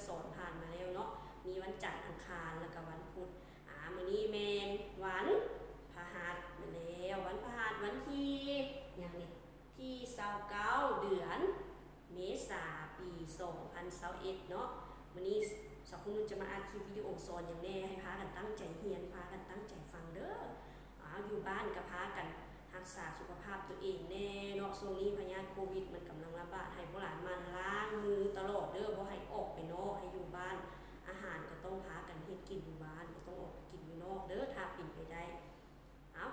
ສອນຜ່ານມາແລ້ວເນາະ, ມີວັນຈັນ, ອັງຄານ ແລ້ວກໍວັນພຸດ. ອາ ມື້ນີ້ແມ່ນວັນພະຫັດ. ແມ່ນແລ້ວ, ວັນພະຫັດ ວັນທີຫຍັງນີ້? ທີຊາວເກົ້າ ເດືອນເມສາ ປີສອງພັນຊາວເອັດເນາະ. ມື້ນີ້ສາວຄຸນນຸດຈະມາອັດຄລິບວິດີໂອສອນຫຍັງແດ່? ໃຫ້ພາກັນຕັ້ງໃຈຮຽນ, ພາກັນຕັ້ງໃຈຟັງເດີ້. ອາ ຢູ່ບ້ານກໍພາກັນຮັກສາສຸຂະພາບຕົວເອງແດ່ເນາະ. ຊ່ວງນີ້ພະຍາດໂຄວິດມັນກຳລັງລະບາດ, ໃຫ້ພວກຫຼານໝັ່ນລ້າງມືຕະຫຼອດເດີ້, ບໍ່ໃຫ້ອອກໄປນອກ, ໃຫ້ຢູ່ບ້ານ. ອາຫານກໍຕ້ອງພາກັນເຮັດກິນຢູ່ບ້ານ, ບໍ່ຕ້ອງອອກໄປກິນຢູ່ນອກເດີ້ ຖ້າເປັນໄປໄດ້. ເອົາ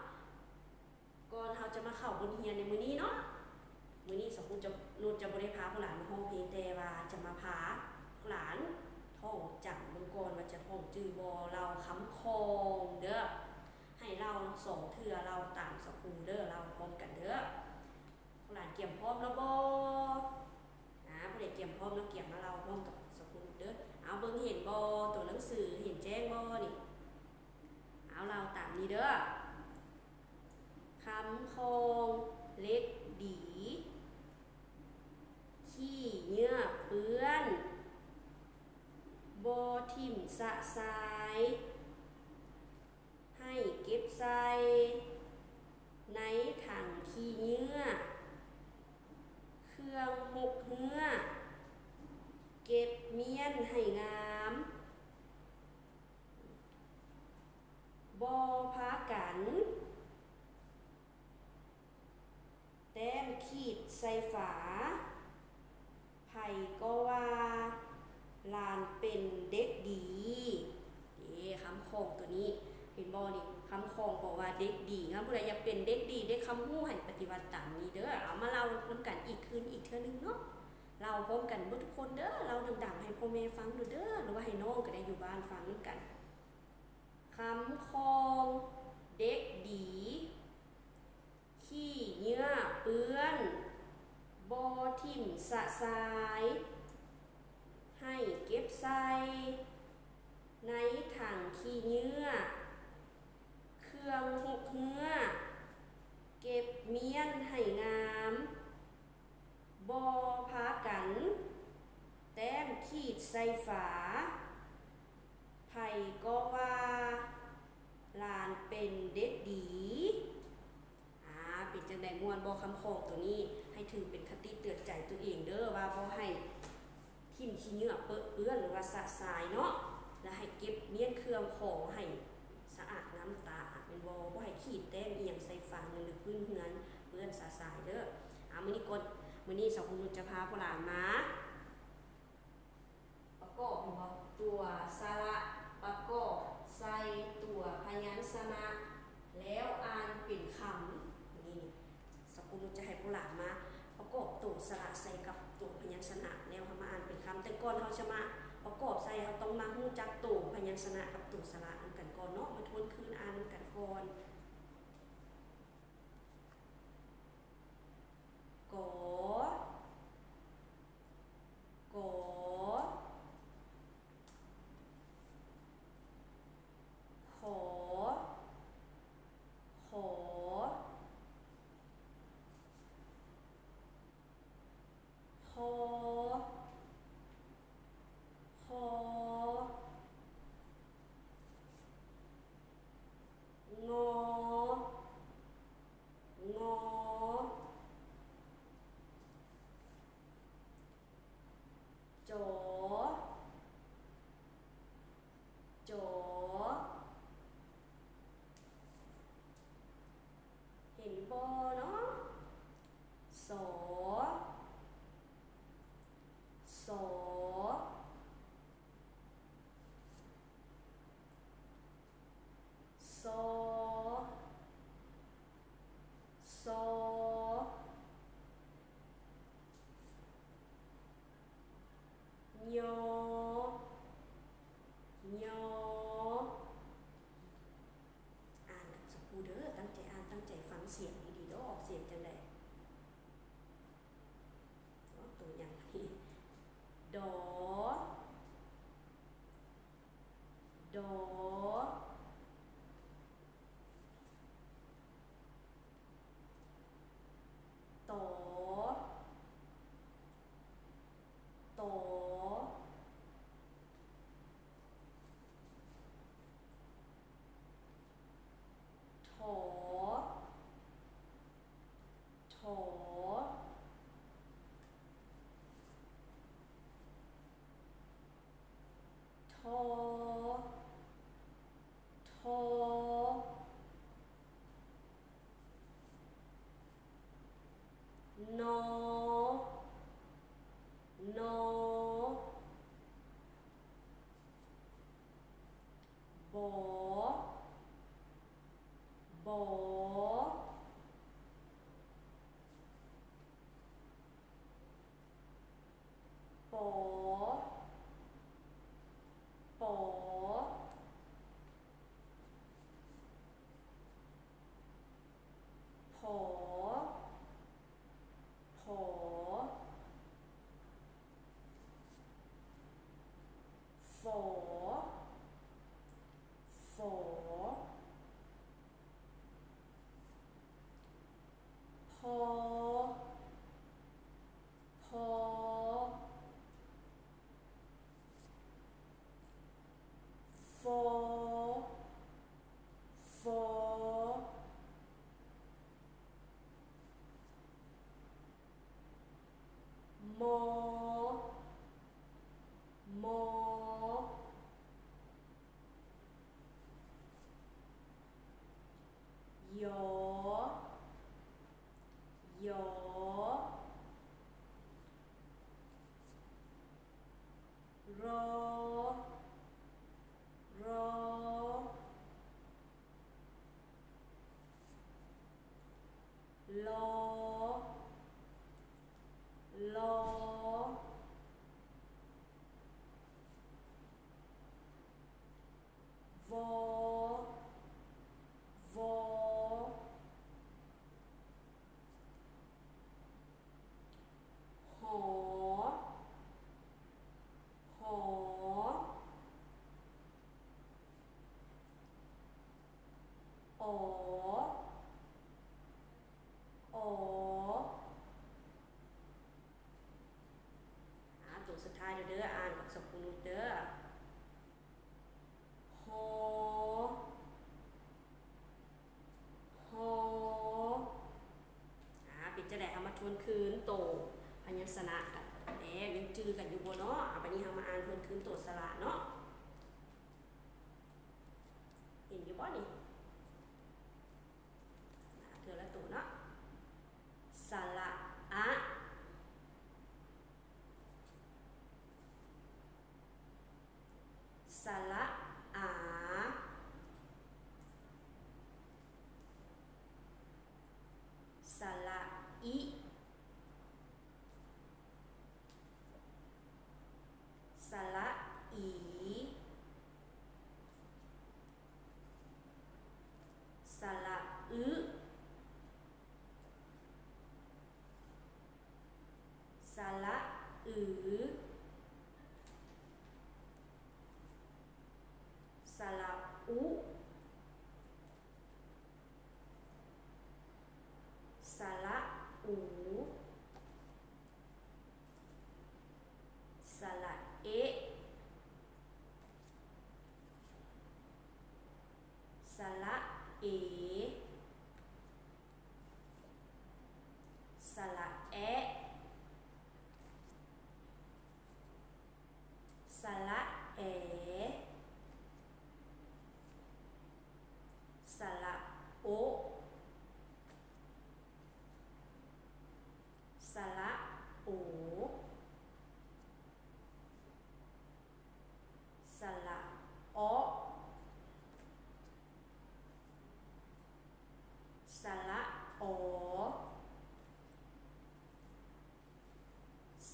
ກ່ອນເຮົາຈະມາເຂົ້າບົດຮຽນໃນມື້ນີ້ເນາະ, ມື້ນີ້ສາວຄຸນຈະ ນຸດຈະບໍ່ໄດ້ພາພວກຫຼານມາຮ້ອງເພງ, ແຕ່ວ່າຈະມາພາພວກຫຼານທ່ອງຈຳເບິ່ງກ່ອນວ່າຈະທ່ອງຈື່ບໍ່. ເລົ່າຄຳຂອງເດີ້, ໃຫ້ເລົ່າສອງເທື່ອ, ເລົ່າຕາມສາວຄູເດີ້, ເລົ່າພ້ອມກັນເດີ້. ພວກຫຼານກຽມພ້ອມແລ້ວບໍ່? ອາ ຜູ້ໃດກຽມພ້ອມແລ້ວ ກຽມມາເລົ່າພ້ອມກັບສາວຄູເດີ້. ເອົາ ເບິ່ງເຫັນບໍ່? ຕົວໜັງສືເຫັນແຈ້ງບໍ່ນີ້? ເອົາ ເລົ່າຕາມນີ້ເດີ້. ຄຳຂອງ ເດັກດີ ຂີ້ເຫຍື້ອເປື້ອນ ບໍ່ຖິ້ມຊະຊາຍ ໃຫ້ເກັບໃສ່ໃນຖັງຂີ້ເຫຍື້ອ ເຄື່ອງຫົກເຮື້ອ ເກັບມ້ຽນໃຫ້ງາມ ບໍ່ພາກັນ ແຕ້ມຂີດໃສ່ຝາ ໃຜກໍວ່າຫຼານເປັນເດັກດີ. ເດ້ ຄຳຂອງໂຕນີ້ ເຫັນບໍ່ນີ້? ຄຳຂອງບອກວ່າເດັກດີ. ຄັນຜູ້ໃດຢາກເປັນເດັກດີ ເດັກຄຳຮູ້ ໃຫ້ປະຕິບັດຕາມນີ້ເດີ້. ເອົາ ມາເລົ່ານຳກັນອີກຄືນອີກເທື່ອໜຶ່ງເນາະ. ເລົ່າພ້ອມກັນເບິດທຸກຄົນເດີ້. ເລົ່າດັງໆ ໃຫ້ພໍ່ແມ່ຟັງໂລດເດີ້ ຫຼືວ່າໃຫ້ນ້ອງກໍໄດ້ ຢູ່ບ້ານຟັງນຳກັນ. ຄຳຂອງ ເດັກດີ ຂີ້ເຫຍື້ອເປື້ອນ ບໍ່ຖິ້ມຊະຊາຍ ໃຫ້ເກັບໃສ່ໃນຖັງຂີ້ເຫຍື້ອ ເຄື່ອງຫົກເຮື້ອ ເກັບມ້ຽນໃຫ້ງາມ ບໍ່ພາກັນແຕ້ມຂີດໃສ່ຝາ ໃຜກໍວ່າຫຼານເປັນເດັກດີ. ອາ ເປັນຈັ່ງໃດ ມ່ວນບໍ່ຄຳຂອງໂຕນີ້? ໃຫ້ຖືເປັນຄະຕິເຕືອນໃຈຕົວເອງເດີ້ ວ່າບໍ່ໃຫ້ຖິ້ມຂີ້ເຫຍື້ອເປິເປື້ອນ ຫຼືວ່າຊະຊາຍເນາະ ແລະ ໃຫ້ເກັບມ້ຽນເຄື່ອງຂອງໃຫ້ສະອາດງາມຕາ ແມ່ນບໍ່? ບໍ່ໃຫ້ຂີດແຕ້ມອີ່ຫຍັງໃສ່ຝາເຮືອນ ຫຼື ພື້ນເຮືອນເປື້ອນຊະຊາຍເດີ້. ອາ ມື້ນີ້ກ່ອນ ມື້ນີ້ສາວຄຸນນຸດຈະພາພວກຫຼານມາ ປະກອບ ເຫັນບໍ່? ຕົວສະຫຼະປະກອບໃສ່ຕົວພະຍັນຊະນະ ແລ້ວອ່ານເປັນຄຳ. ນີ້ ສາວຄູນຸດຈະໃຫ້ພວກຫຼານມາປະກອບໂຕສະຫຼະໃສ່ກັບໂຕພະຍັນຊະນະ ແລ້ວເຮົາມາອ່ານເປັນຄຳ. ແຕ່ກ່ອນເຮົາຈະມາປະກອບໃສ່ ເຮົາຕ້ອງມາຮູ້ຈັກໂຕພະຍັນຊະນະກັບໂຕສະຫຼະນຳກັນກ່ອນເນາະ. ມາທວນຄືນອ່ານນຳກັນກ່ອນ. ກ ກ ຂ ຂ ຄ ຄ ງ ງ ຈ ຈ ເຫັນບໍ່ເນາະ? ສ ສ ຊ ຊ ຍ ຍ ອ່ານກັບສະຄູເດີ້. ຕັ້ງໃຈອ່ານ, ຕັ້ງໃຈຟັງສຽງດີໆເດີ້, ອອກສຽງຈັ່ງໃດ? ໂຕຫຍັງນີ້? ດ ດ ຕ ຕ ທໍ ທໍ ນໍ ນໍ ບໍ ບໍ ປໍ ປໍ ຜໍ ຜໍ ຝໍ ຝໍ ພໍ ພໍ ຟໍ ຟໍ ມໍ ມໍ ຢໍ ຢໍ ຣໍ ຣໍ ລໍ ລໍ ວໍ ວໍ ຫໍ ຫໍ ອໍ ອໍ ອາ ໂຕສຸດທ້າຍແລ້ວເດີ ອ່ານກັບສະຄູນຸດເດີ ຫໍ ຫໍ ອາ ເປັນຈັ່ງໃດ? ເຮົາມາທວນຄືນໂຕພະຍັນຊະນະກັນແລ້ວ ຍັງຈື່ກັນຢູ່ບໍ່ເນາະ? ອາ ບາດນີ້ເຮົາມາອ່ານທວນຄືນໂຕສະຫຼະເນາະ ເຫັນຢູ່ບໍ່ນີ້? ອາ ເທື່ອລະໂຕເນາະ ສະຫຼະ ອະ ສະຫຼະ ອາ ສະຫຼະ ອິ ສະຫຼະ ອີ ສະຫຼະ ອຶ ສະຫຼະ ອື ສະຫຼະ ອຸ ສະຫຼະ ອູ ສະຫຼະ ເອ ສະຫຼະ ເອ ສະຫຼະ ແອ ສະຫຼະ ແອ ສະຫຼະ ໂອ ສະຫຼະ ໂອ ສະຫຼະ ເອາະ ສະຫຼະ ອໍ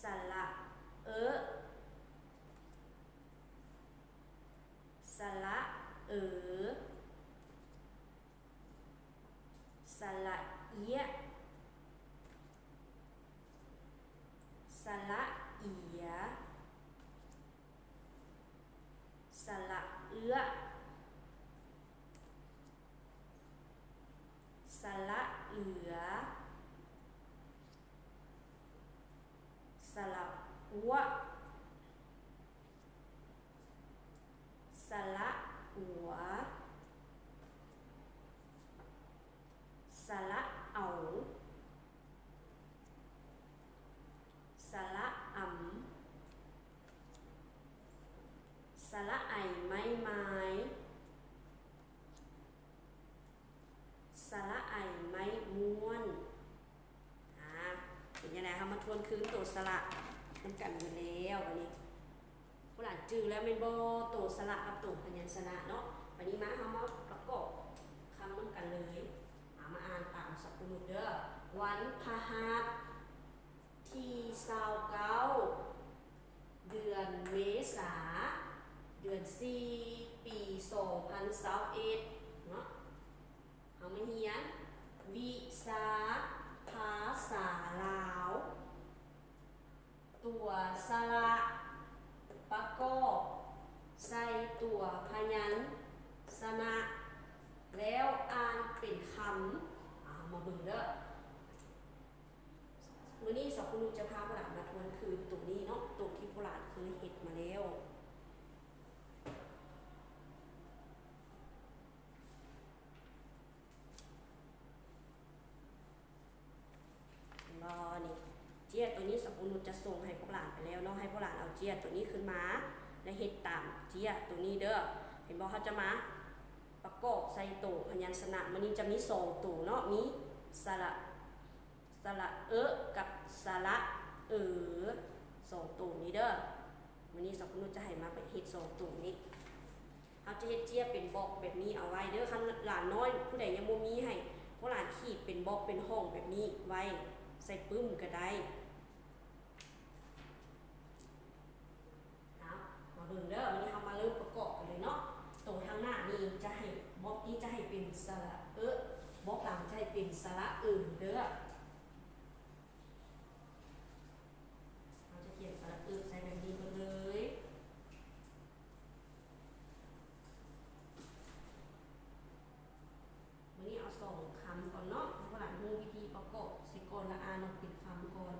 ສະຫຼະ ເອີ ສະຫຼະ ເອີ ສະຫຼະ ເອຍ ສະຫຼະ ເອຍ ສະຫຼະ ເອື້ອ ສະຫຼະ ເອືອ ສະຫຼະ ອົວ ສະຫຼະ ອົວ ສະຫຼະ ເອົາ ສະຫຼະ ອຳ ສ ສະຫຼະໄອໄມ້ມາຍ ສະຫຼະໄອໄມ້ມ່ວນ. ອາ ເປັນຈັ່ງໃດ? ເຮົາມາທວນຄືນໂຕສະຫຼະນຳກັນໝົດແລ້ວ. ບາດນີ້ ພວກຫຼານຈື່ແລ້ວແມ່ນບໍ່? ໂຕສະຫຼະກັບໂຕພະຍັນຊະນະເນາະ. ບາດນີ້ມາ ເຮົາມາປະກອບຄຳນຳກັນເລີຍ. ອາ ມາອ່ານຕາມສັບປະຍຸດເດີ້. ວັນພະຫັດ ທີຊາວເກົ້າ ເດືອນເມສາ ເດືອນສີ່ ປີສອງພັນຊາວເອັດເນາະ. ເຮົາມາຮຽນວິຊາພາສາລາວ ຕົວສະຫຼະປະກອບໃສ່ຕົວພະຍັນຊະນະ ແລ້ວອ່ານເປັນຄຳ. ເອົາ ມາເບິ່ງເດີ້. ມື້ນີ້ສາວຄູນຸດຈະພາພວກຫຼານມາທວນຄືນໂຕນີ້ເນາະ, ໂຕທີ່ພວກຫຼານເຄີຍເຮັດມາແລ້ວ. ເຫັນບໍ່ນີ້? ເຈ້ຍໂຕນີ້ສາວຄູນຸດຈະສົ່ງໃຫ້ພວກຫຼານໄປແລ້ວເນາະ, ໃຫ້ພວກຫຼານເອົາເຈ້ຍໂຕນີ້ຂຶ້ນມາ ແລະ ເຮັດຕາມເຈ້ຍໂຕນີ້ເດີ້. ເຫັນບໍ່? ເຮົາຈະມາປະກອບໃສ່ໂຕພະຍັນຊະນະ. ມື້ນີ້ຈະມີສອງໂຕເນາະ, ມີສະຫຼະ ສະຫຼະເອ ກັບສະຫຼະເອີ ສອງໂຕນີ້ເດີ້. ມື້ນີ້ສາວຄູນຸດຈະໃຫ້ມາເຮັດສອງໂຕນີ້. ເຮົາຈະເຮັດເຈ້ຍເປັນບລັອກແບບນີ້ເອົາໄວ້ເດີ້. ຄັນຫຼານນ້ອຍຜູ້ໃດຍັງບໍ່ມີ ໃຫ້ພວກຫຼານຂີດເປັນບລັອກເປັນຫ້ອງແບບນີ້ໄວ້ ໃສ່ປຶ້ມກະໄດ້. ເອົາ ມາເບິ່ງເດີ້. ມື້ນີ້ເຮົາມາເລີ່ມປະກອບກັນເລີຍເນາະ. ໂຕທາງໜ້ານີ້ຈະໃຫ້ ບລັອກນີ້ຈະໃຫ້ເປັນສະຫຼະເອ, ບລັອກຫຼັງຈະໃຫ້ເປັນສະຫຼະເອີເດີ້. ເຮົາຈະຂຽນສະຫຼະເອໃສ່ແບບນີ້ເບິດເລີຍ. ມື້ນີ້ເອົາສອງຄຳກ່ອນເນາະ, ເພາະວ່າຮູ້ວິທີປະກອບໃສ່ກ່ອນ ແລ້ວອ່ານອອກເປັນຄຳກ່ອນ.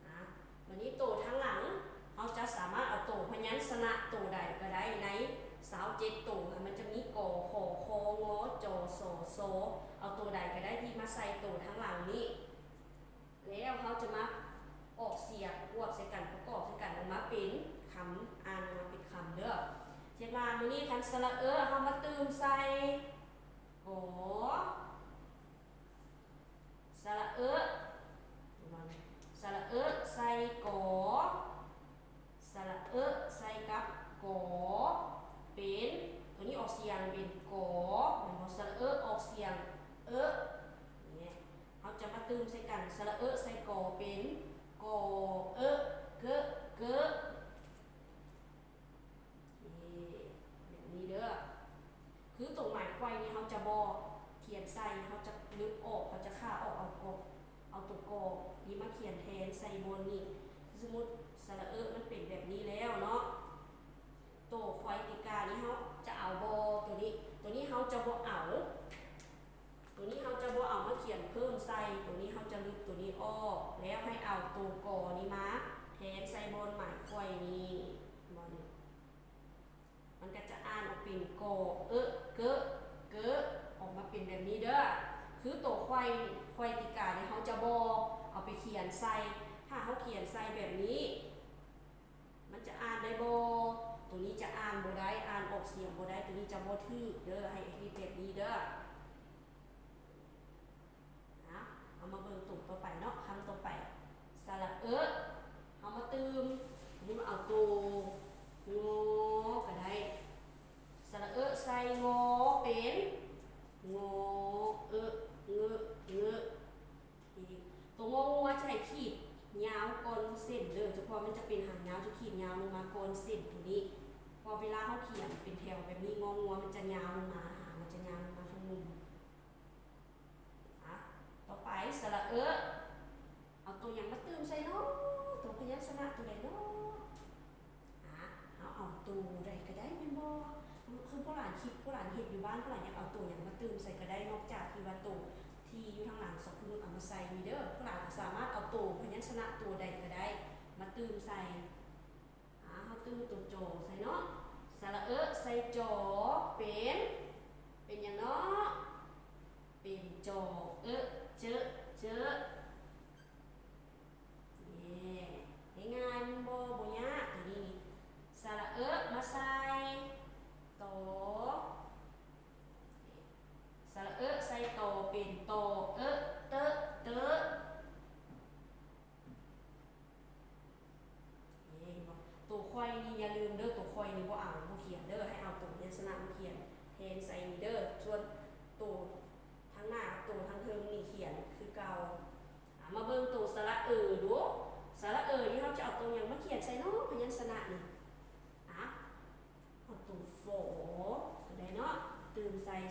ອາ ບາດນີ້ໂຕທາງຫຼັງ ເຮົາຈະສາມາດເອົາໂຕພະຍັນຊະນະໂຕໃດກະໄດ້ໃນຊາວເຈັດໂຕ. ມັນຈະມີ ກ ຂ ຄ ງ ຈ ສ ຊ. ເອົາໂຕໃດກະໄດ້ທີ່ມາໃສ່ໂຕທາງຫຼັງນີ້ ແລ້ວເຮົາຈະມາອອກສຽງ ຄວບໃສ່ກັນ ປະກອບໃສ່ກັນ ອອກມາເປັນຄຳ ອ່ານອອກມາເປັນຄຳເດີ້. ເຊັ່ນວ່າ ມື້ນີ້ຄັນສະຫຼະເອ ເຮົາມາຕື່ມໃສ່ ກ ສະຫຼະເອ ສະຫຼະເອໃສ່ ກ ສະຫຼະເອໃສ່ກັບ ກ ເປັນ ໂຕນີ້ອອກສຽງເປັນ ກ ແມ່ນບໍ່? ສະຫຼະເອອອກສຽງ ເອ ນີ້ ເຮົາຈະມາຕື່ມໃສ່ກັນ ສະຫຼະເອໃສ່ ກ ເປັນ ກ ເອ ເກ ເກ. ເອີ ແບບນີ້ເດີ້. ຄືໂຕໝາຍໄຂວ້ນີ້ ເຮົາຈະບໍ່ຂຽນໃສ່ ເຮົາຈະລຶບອອກ ເຮົາຈະຂ້າອອກ ເອົາ ກ ເອົາໂຕ ກ ນີ້ມາຂຽນແທນໃສ່ບ່ອນນີ້. ສົມມຸດສະຫຼະເອມັນເປັນແບບນີ້ແລ້ວເນາະ, ໂຕໄຂວ້ຕີການີ້ເຮົາຈະເອົາບໍ່? ໂຕນີ້ ໂຕນີ້ເຮົາຈະບໍ່ເອົາ. ໂຕນີ້ເຮົາຈະບໍ່ເອົາມາຂຽນເພີ່ມໃສ່, ໂຕນີ້ເຮົາຈະລຶບໂຕນີ້ອອກ ແລ້ວໃຫ້ເອົາໂຕ ກ ນີ້ມາແທນໃສ່ບ່ອນໝາຍໄຂວ້ນີ້ ບ່ອນນີ້ ມັນກະຈະອ່ານອອກເປັນ ກ ເອ ເກ ເກ ອອກມາເປັນແບບນີ້ເດີ້. ຄືໂຕໄຂວ້ ໄຂວ້ຕີການີ້ເຮົາຈະບໍ່ເອົາໄປຂຽນໃສ່, ຖ້າເຮົາຂຽນໃສ່ແບບນີ້ ມັນຈະອ່ານໄດ້ບໍ່? ໂຕນີ້ຈະອ່ານບໍ່ໄດ້, ອ່ານອອກສຽງບໍ່ໄດ້, ໂຕນີ້ຈະບໍ່ຖືກເດີ້, ໃຫ້ເຮັດແບບນີ້ເດີ້. ເອົາ ເຮົາມາເບິ່ງໂຕຕໍ່ໄປເນາະ, ຄຳຕໍ່ໄປ ສະຫຼະເອ ເຮົາມາຕື່ມ, ນີ້ມາເອົາໂຕ ງ ກະໄດ້, ສະຫຼະເອໃສ່ ງ ເປັນ ງ ເອ ເງ ເງ. ໂຕງໍງົວຈະໃຫ້ຂີດຍາວກ່ອນເສັ້ນເດີ້, ເພາະວ່າມັນຈະເປັນຫາງຍາວ ຈະຂີດຍາວລົງມາກ່ອນເສັ້ນໂຕນີ້, ເພາະເວລາເຮົາຂຽນເປັນແຖວແບບນີ້ ງໍງົວມັນຈະຍາວລົງມາ, ຫາງມັນຈະຍາວລົງມາທາງລຸ່ມ. ອາ ຕໍ່ໄປ ສະຫຼະເອ ເອົາໂຕຫຍັງມາຕື່ມໃສ່ເນາະ? ໂຕພະຍັນຊະນະໂຕໃດເນາະ? ອາ ເຮົາເອົາໂຕໃດກະໄດ້ແມ່ນບໍ່? ຄືພວກຫຼານຄິດ ພວກຫຼານເຮັດຢູ່ບ້ານ ພວກຫຼານຢາກເອົາໂຕຫຍັງມາຕື່ມໃສ່ກະໄດ້ ນອກຈາກທີ່ວ່າໂຕທີ່ຢູ່ທາງຫຼັງສອງຄົນເອົາມາໃສ່ນີ້ເດີ້, ພວກຫຼານສາມາດເອົາໂຕພະຍັນຊະນະໂຕໃດກະໄດ້ມາຕື່ມໃສ່. ອາ ເຮົາຕື່ມໂຕ ຈ ໃສ່ເນາະ, ສະຫຼະເອໃສ່ ຈ ເປັນ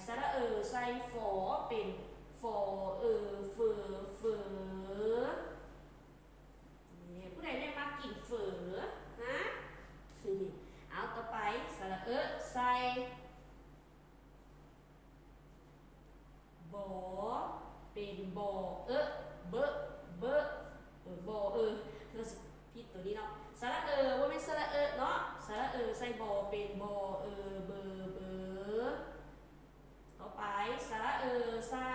ສະຫຼະເອີໃສ່ ຟໍ ເປັນ ຟໍ ເອີ ເຟີ ເຟີ. ນີ້ ຜູ້ໃດແນ່ມັກກິນເຝີ? ຮະ? ເອົາ ຕໍ່ໄປ ສະຫຼະເອີໃສ່ ບໍ ເປັນ ບໍ ເອີ ເບີ ເບີ ເອີ ບໍ ເອີ ຜິດໂຕນີ້ເນາະ. ສະຫຼະເອີ ບໍ່ແມ່ນສະຫຼະເອີເນາະ. ສະຫຼະເອີໃສ່ ບໍ ເປັນ ບໍ ເອີ ເບີ ເບີ. ຕໍ່ໄປ ສະຫຼະເອີໃສ່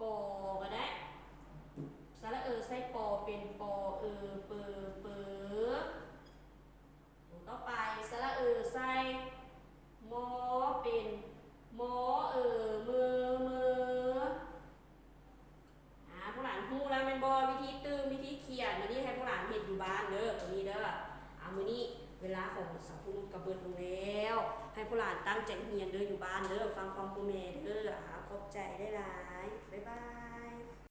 ປໍ ກໍໄດ້. ສະຫຼະເອີໃສ່ ປໍ ເປັນ ປໍ ເອີ ເປີ ເປີ. ໂຕຕໍ່ໄປ ສະຫຼະເອີໃສ່ ມໍ ເປັນ ມໍ ເອີ ເມີ ເມີ. ອາ ພວກຫຼານຮູ້ແລ້ວແມ່ນບໍ່ ວິທີຕື່ມ ວິທີຂຽນ? ມື້ນີ້ໃຫ້ພວກຫຼານເຮັດຢູ່ບ້ານເດີ ໂຕນີ້ເດີ. ອາ ມື້ນີ້ເວລາຂອງສາວຜູ້ນຸ່ງກໍເບິດລົງແລ້ວ. ໃຫ້ພວກຫຼານຕັ້ງໃຈຮຽນເດີ ຢູ່ບ້ານເດີ ຟັງຄວາມຄູແມ່ເດີ. ອາ ຂອບໃຈຫຼາຍໆ ບາຍບາຍ.